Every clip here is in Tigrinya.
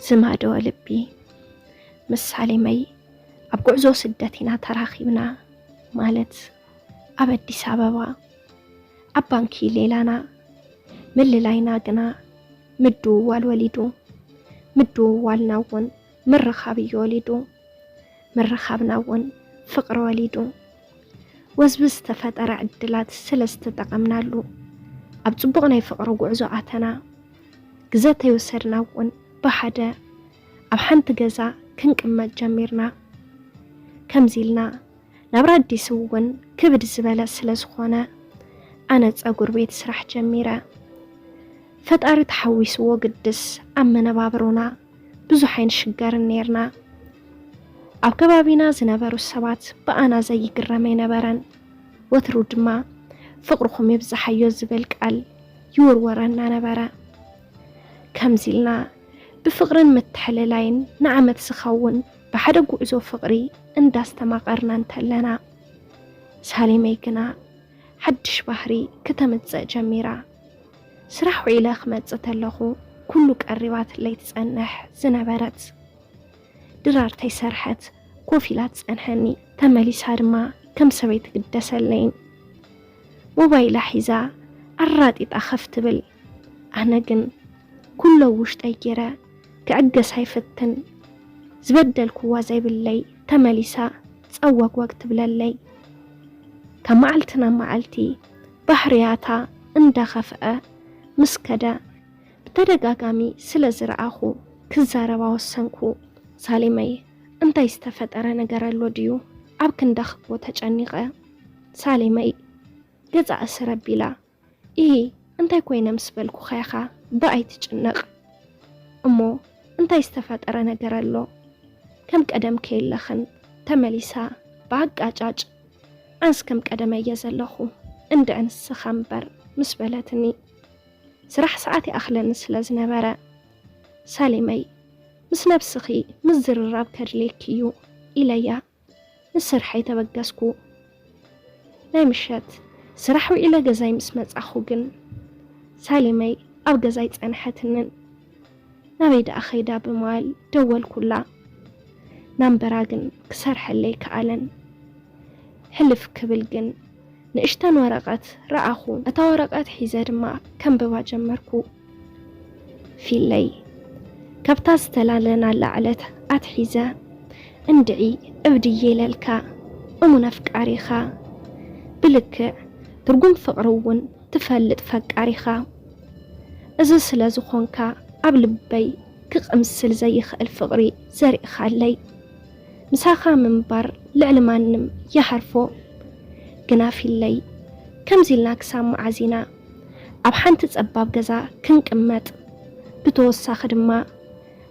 ዝማዶ ልቢ። ምስ ሳሌመይ ኣብ ጉዕዞ ስደት ኢና ተራኺብና፣ ማለት ኣብ ኣዲስ ኣበባ። ኣብ ባንኪ ሌላና፣ ምልላይና ግና ምድውዋል ወሊዱ። ምድውዋልና እውን ምርኻብ እዩ ወሊዱ። ምርኻብና እውን ፍቕሪ ወሊዱ። ወዝቢ ዝተፈጠረ ዕድላት ስለ ዝተጠቐምናሉ፣ ኣብ ጽቡቕ ናይ ፍቕሪ ጉዕዞ ኣተና። ግዘ ተይወሰድና እውን ብሓደ ኣብ ሓንቲ ገዛ ክንቅመጥ ጀሚርና። ከምዚ ኢልና ናብራ ኣዲስ እውን ክብድ ዝበለ ስለ ዝኾነ፣ ኣነ ጸጉር ቤት ስራሕ ጀሚረ። ፈጣሪ ተሓዊስዎ ግድስ ኣብ መነባብሮና ብዙሕ ኣይንሽገርን ኔርና። ኣብ ከባቢና ዝነበሩ ሰባት ብኣና ዘይግረም ኣይነበረን። ወትሩ ድማ ፍቕርኹም የብዝሓዮ ዝብል ቃል ይውርወረና ነበረ። ከምዚ ኢልና ብፍቕርን ምትሕልላይን ንዓመት ዝኸውን ብሓደ ጉዕዞ ፍቕሪ እንዳስተማቐርና እንተለና፣ ሳሌመይ ግና ሓድሽ ባህሪ ክተምጽእ ጀሚራ። ስራሕ ውዒለ ክመጽእ ተለኹ፣ ኩሉ ቀሪባትለይ ትጸንሕ ዝነበረት ድራር ተይሰርሐት ኮፍ ኢላ ትጸንሐኒ። ተመሊሳ ድማ ከም ሰበይቲ ግደሰለይን። ሞባይላ ሒዛ ኣራጢጣ ከፍ ትብል። ኣነ ግን ኩሎ ውሽጠይ ገይረ ክዕገስ ኣይፈትን። ዝበደልኩዋ ዘይብለይ ተመሊሳ ጸወግወግ ትብለለይ። ካብ መዓልቲ ናብ መዓልቲ ባህርያታ እንዳኸፍአ ምስ ከደ፣ ብተደጋጋሚ ስለ ዝረኣኹ ክዛረባ ወሰንኩ። ሳሌመይ፣ እንታይ ዝተፈጠረ ነገር ኣሎ ድዩ? ኣብ ክንዳኺ እኮ ተጨኒቐ። ሳሌመይ፣ ገጻ እስር ኣቢላ፣ ኢሂ፣ እንታይ ኮይነ ምስ በልኩኻ ኢኻ፣ ብኣይ ትጭነቕ። እሞ እንታይ ዝተፈጠረ ነገር ኣሎ? ከም ቀደም ከየለኽን፣ ተመሊሳ ብኣቃጫጭ፣ ኣንስ ከም ቀደመ እየ ዘለኹ፣ እንድዒ ንስኻ እምበር፣ ምስ በለትኒ፣ ስራሕ ሰዓት ይኣኽለኒ ስለ ዝነበረ፣ ሳሌመይ፣ ምስ ነብስኺ ምዝርራብ ከድልየኪ እዩ ኢለያ። ንስርሐይ ተበገስኩ። ናይ ምሸት ስራሕ ውዒለ ገዛይ ምስ መጻኹ ግን፣ ሳሌመይ ኣብ ገዛይ ጸንሐትንን። ናበይ ደኣ ኸይዳ ብምባል ደወልኩላ። ናምበራ ግን ክሰርሐለይ ከኣለን። ሕልፍ ክብል ግን ንእሽተን ወረቐት ረኣኹ። እታ ወረቐት ሒዘ ድማ ከንብባ ጀመርኩ። ፊለይ፣ ካብታ ዝተላለናላ ዕለት ኣትሒዘ፣ እንድዒ እብዲ እየ ኢለልካ፣ እሙን ኣፍቃሪኻ፣ ብልክዕ ትርጉም ፍቕሪ እውን ትፈልጥ ፈቃሪኻ። እዚ ስለ ዝኾንካ ኣብ ልበይ ክቕምስል ዘይኽእል ፍቕሪ ዘሪእኻለይ። ምሳኻ ምንባር ልዕሊ ማንም ይሃርፎ። ግና ፊለይ፣ ከምዚ ኢልና ክሳብ መዓዝ ኢና ኣብ ሓንቲ ጸባብ ገዛ ክንቅመጥ? ብተወሳኺ ድማ፣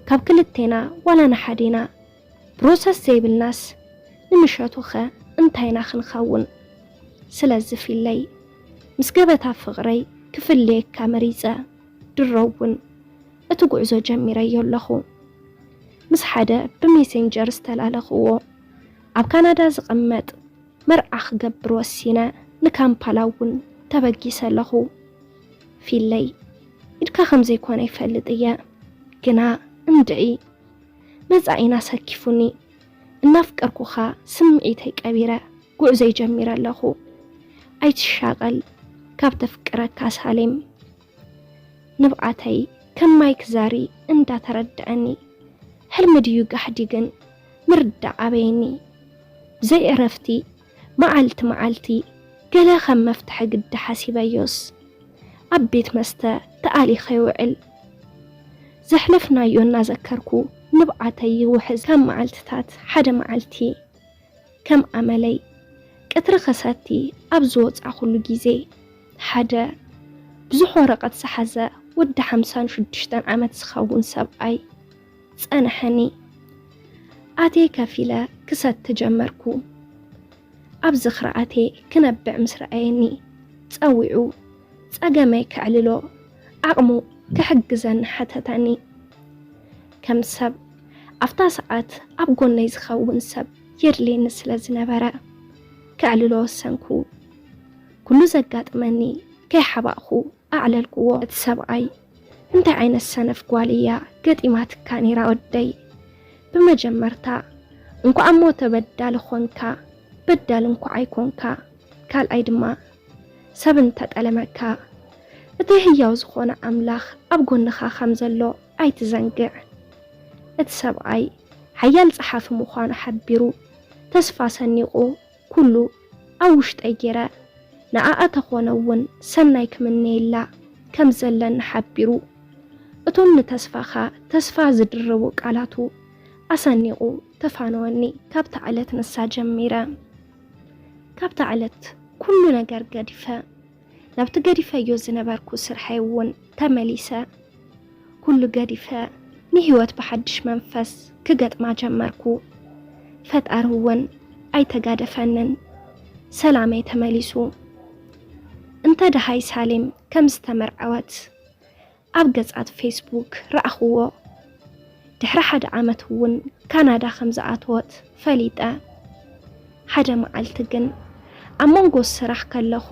ካብ ክልቴና ዋላ ንሓዴና ፕሮሰስ ዘይብልናስ፣ ንምሸቱኸ እንታይ ኢና ክንኸውን? ስለዚ ፊለይ፣ ምስ ገበታ ፍቕረይ ክፍለየካ መሪጸ። ድሮ እውን እቲ ጉዕዞ ጀሚረዮ ኣለኹ። ምስ ሓደ ብሜሴንጀር ዝተላለኽዎ ኣብ ካናዳ ዝቕመጥ መርዓ ክገብር ወሲነ፣ ንካምፓላ እውን ተበጊሰ ኣለኹ። ፊለይ፣ ኢድካ ከም ዘይኮነ ይፈልጥ እየ፣ ግና እንድዒ መጻኢና ሰኪፉኒ። እናፍቀርኩኻ ስምዒተይ ቀቢረ ጉዕዞይ ጀሚረ ኣለኹ። ኣይትሻቐል ካብ ተፍቅረካ ሳሌም። ንብዓተይ ከም ማይ ክዛሪ እንዳተረድኣኒ፣ ሕልሚ ድዩ ጋሕዲ ግን ምርዳእ ኣበየኒ። ብዘይ ዕረፍቲ መዓልቲ መዓልቲ ገለ ከም መፍትሒ ግዲ ሓሲበዮስ፣ ኣብ ቤት መስተ ተኣሊኸ ይውዕል። ዘሕለፍናዮ እናዘከርኩ ንብዓተይ ይውሕዝ። ካብ መዓልትታት ሓደ መዓልቲ ከም ኣመለይ፣ ቀትሪ ከሰቲ ኣብ ዝወጻኹሉ ግዜ፣ ሓደ ብዙሕ ወረቐት ዝሓዘ ወዲ ሓምሳን ሽዱሽተን ዓመት ዝኸውን ሰብኣይ ጸንሐኒ። ኣትየ ከፊለ ክሰቲ ጀመርኩ። ኣብ ዝኽሪ ኣትየ ክነብዕ ምስ ረኣየኒ፣ ጸዊዑ ጸገመይ ከዕልሎ ዓቕሙ ክሕግዘኒ ሓተተኒ። ከም ሰብ ኣብታ ሰዓት ኣብ ጎነይ ዝኸውን ሰብ የድልየኒ ስለ ዝነበረ፣ ከዕልሎ ወሰንኩ። ኩሉ ዘጋጥመኒ ከይሓባእኹ ኣዕለልክዎ። እቲ ሰብኣይ እንታይ ዓይነት ሰነፍ ጓል እያ ገጢማትካ ነይራ ወደይ? ብመጀመርታ እንኳዕ እሞ ተበዳሊ ኾንካ፣ በዳል እንኳዕ ኣይኮንካ። ካልኣይ ድማ ሰብ እንተጠለመካ፣ እቲ ህያው ዝኾነ ኣምላኽ ኣብ ጎንኻ ከም ዘሎ ኣይትዘንግዕ። እቲ ሰብኣይ ሓያል ጸሓፊ ምዃኑ ሓቢሩ፣ ተስፋ ሰኒቑ፣ ኩሉ ኣብ ውሽጠይ ገይረ፣ ንኣኣ ተኾነ እውን ሰናይ ክምነየላ ከም ዘለኒ ሓቢሩ፣ እቶም ንተስፋኻ ተስፋ ዝድርቡ ቃላቱ ኣሰኒቑ ተፋነወኒ። ካብታ ዕለት ንሳ ጀሚረ። ካብታ ዕለት ኩሉ ነገር ገዲፈ፣ ናብቲ ገዲፈዮ ዝነበርኩ ስርሐይ እውን ተመሊሰ። ኩሉ ገዲፈ፣ ንህይወት ብሓድሽ መንፈስ ክገጥማ ጀመርኩ። ፈጣሪ እውን ኣይተጋደፈንን፣ ሰላመይ ተመሊሱ። እንተ ደሃይ ሳሌም ከም ዝተመርዐወት ኣብ ገጻት ፌስቡክ ረኣኽዎ። ድሕሪ ሓደ ዓመት እውን ካናዳ ከም ዝኣተወት ፈሊጠ። ሓደ መዓልቲ ግን ኣብ መንጎ ስራሕ ከለኹ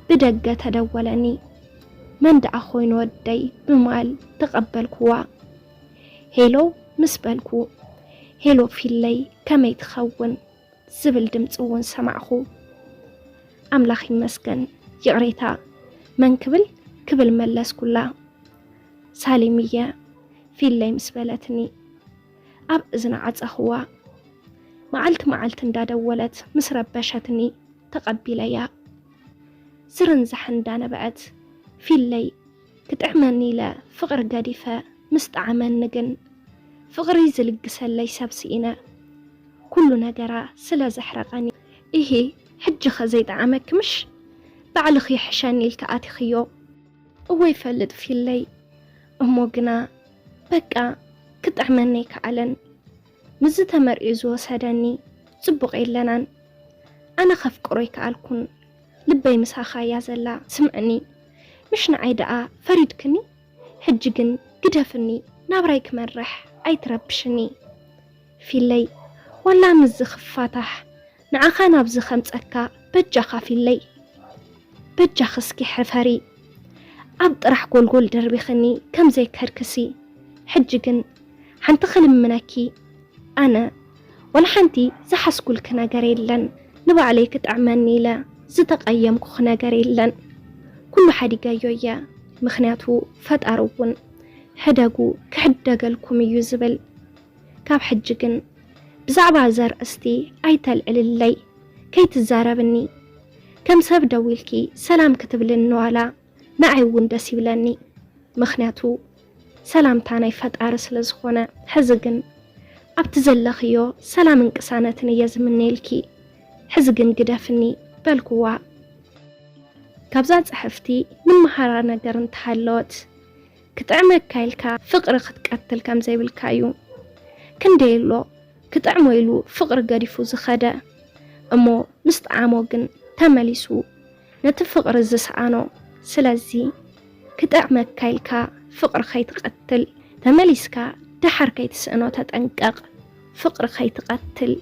ብደገ ተደወለኒ። መን ደኣ ኮይኑ ወደይ ብማል ተቐበልኩዋ። ሄሎ ምስ በልኩ፣ ሄሎ ፊለይ ከመይ ትኸውን? ዝብል ድምፂ እውን ሰማዕኹ። ኣምላኽ ይመስገን፣ ይቕሬታ መን ክብል ክብል መለስኩላ። ሳሌም እየ ፊለይ ምስ በለትኒ ኣብ እዝና ዓፀኽዋ። መዓልቲ መዓልቲ እንዳደወለት ምስ ረበሸትኒ ተቐቢለያ። ዝርንዛሕ እንዳነበዐት ፊለይ ክጥዕመኒ ኢለ ፍቕሪ ገዲፈ ምስ ጠዓመኒ ግን ፍቕሪ ዝልግሰለይ ሰብ ስኢነ። ኩሉ ነገራ ስለ ዘሕረቐኒ። ኢሂ፣ ሕጂኸ ዘይጠዓመኪ ምሽ? ባዕልኺ ይሕሸኒ ኢልኪ ኣቲኽዮ። እወ ይፈልጥ ፊለይ፣ እሞ ግና በቃ ክጥዕመኒ ኣይከኣለን። ምስዚ ተመርዕዩ ዝወሰደኒ ጽቡቕ የለናን። ኣነ ከፍቅሮ ኣይከኣልኩን። ልበይ ምሳኻ እያ ዘላ። ስምዕኒ፣ ምሽ ንዓይ ደኣ ፈሪድክኒ? ሕጂ ግን ግደፍኒ፣ ናብራይ ክመርሕ ኣይትረብሽኒ። ፊለይ፣ ዋላ ምስዚ ክፋታሕ ንዓኻ ናብዚ ከምጸካ በጃኻ ፊለይ። በጃኺ እስኪ ሕፈሪ። ኣብ ጥራሕ ጎልጎል ደርቢኽኒ ከም ዘይከድክሲ። ሕጂ ግን ሓንቲ ክልምነኪ። ኣነ ዋላ ሓንቲ ዝሓስኩልኪ ነገር የለን። ንባዕለይ ክጥዕመኒ ኢለ ዝተቐየምኩኺ ነገር የለን። ኩሉ ሓዲገዮ እየ። ምኽንያቱ ፈጣሪ እውን ሕደጉ ክሕደገልኩም እዩ ዝብል። ካብ ሕጂ ግን ብዛዕባ እዚ ኣርእስቲ ኣይተልዕልለይ፣ ከይትዛረብኒ። ከም ሰብ ደዊልኪ ሰላም ክትብልኒ ዋላ ንዓይ እውን ደስ ይብለኒ። ምኽንያቱ ሰላምታ ናይ ፈጣሪ ስለ ዝኾነ። ሕዚ ግን ኣብቲ ዘለኽዮ ሰላምን ቅሳነትን እየ ዝምነየልኪ። ሕዚ ግን ግደፍኒ በልኩዋ። ካብዛ ጽሕፍቲ ንመሃራ ነገር እንተሃለወት፣ ክጥዕመካ ኢልካ ፍቕሪ ክትቀትል ከም ዘይብልካ እዩ። ክንደይ ኣሎ ክጥዕሞ ኢሉ ፍቕሪ ገዲፉ ዝኸደ፣ እሞ ምስ ጠዓሞ ግን ተመሊሱ ነቲ ፍቕሪ ዝሰኣኖ። ስለዚ ክጥዕመካ ኢልካ ፍቕሪ ከይትቐትል፣ ተመሊስካ ደሓር ከይትስእኖ ተጠንቀቕ። ፍቕሪ ከይትቐትል።